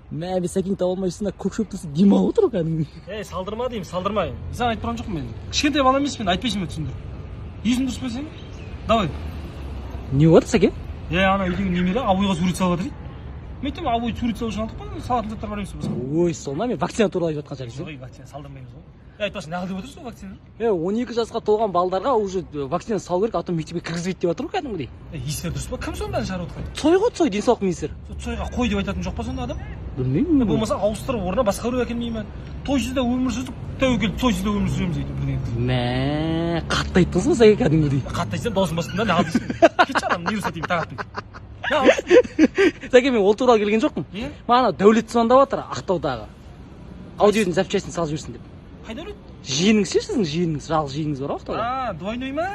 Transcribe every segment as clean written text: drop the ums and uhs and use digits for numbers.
Мә, мен Сәкең таба алмай жүрсің, көк шөп тұрса, демалып отыр ғой кәдімгідей. Ей, салдырма деймін, салдырма. Саған айтып тұрған жоқпын мен. Кішкентай бала емеспін, айтпайсың ба, түсіндір. Есің дұрыс па сенің? Давай. Не болды, Сәке? Е, ана үйдегі немере обойға сурет салып жатыр дейді. Мен айтамын, обой сурет салу үшін алдық қой, салатын заттар бар емес пе басқа? Ой, сол ма? Мен вакцина туралы айтып жатқан шығарсың. Жоқ, вакцина салдырмаймыз ғой. Е, айтпақшы, неғыл деп отырсың вакцина? Е, 12 жасқа толған балдарға уже вакцина салу керек, а то мектепке кіргізбейді деп жатыр ғой кәдімгідей. Е, естері дұрыс па? Кім соның бәрін шығарып отырған? Цой ғой, Цой, денсаулық министрі. Сол Цойға қой деп айтатын жоқ па сонда адам? Білмеймін. Болмаса ауыстырып, орнына басқа біреу әкелмей ме? Тойсыз да өмір сүрдік, тәуекел, тойсыз да өмір сүреміз дейді бірдеңе. Мә, қатты айттыңыз ғой, Сәке, кәдімгідей. Қатты айтсам, дауысын бастым да, неғыл дейсің? Кетші, адам нерві сатайын, таң атпай. Неғыл? Сәке, мен ол туралы келген жоқпын. Не? Маған Дәулет звондап жатыр, Ақтаудағы Аудидің запчастьін салып жіберсін деп. Қай Дәулет? Жиеніңіз ше, сіздің жиеніңіз, жалғыз жиеніңіз бар ғой Ақтауда. А, двойной ма?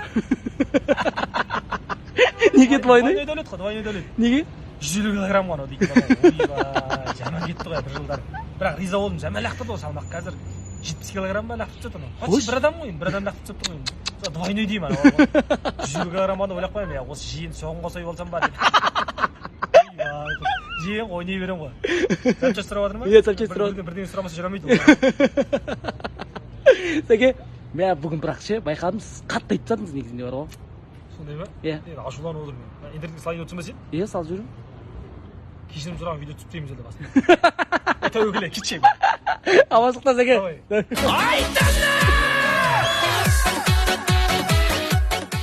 Неге двойной? Двойной Дәулет қой, двойной Дәулет. Неге? 150 килограмм ғой анау дейтін бала. Ойбай, жаман кетті ғой бір жылдары. Бірақ риза болдым, жаман лақтырды ғой салмақ. Қазір 70 килограмм ба, лақтырып тастады анау. Почти Қойшы. бір адам ғой енді, бір адам лақтырып тастапты ғой енді. Сол двойной деймін анау. 150 килограмм ойлап қоямын, я, осы жиен соғым қосай болсам ба деп. Ойбай, жиен ғой, ойнай беремін ғой. Запчасть сұрап жатыр ма? Иә, запчасть сұрап. Бірдеңе сұрамаса жүре алмайды ол. Сәке, мә, бүгін бірақ ше, байқадым, сіз қатты айтып тастадыңыз негізінде бар ғой. Сондай ма? Иә. Енді ашуланып отырмын мен. Интернетке салайын отырсың ба сен? Иә, салып жіберемін. Кешірім сұраған видео түсіп тастаймыз әлі басында. Тәуекел, кетші. Амандықта, Сәке. Давай.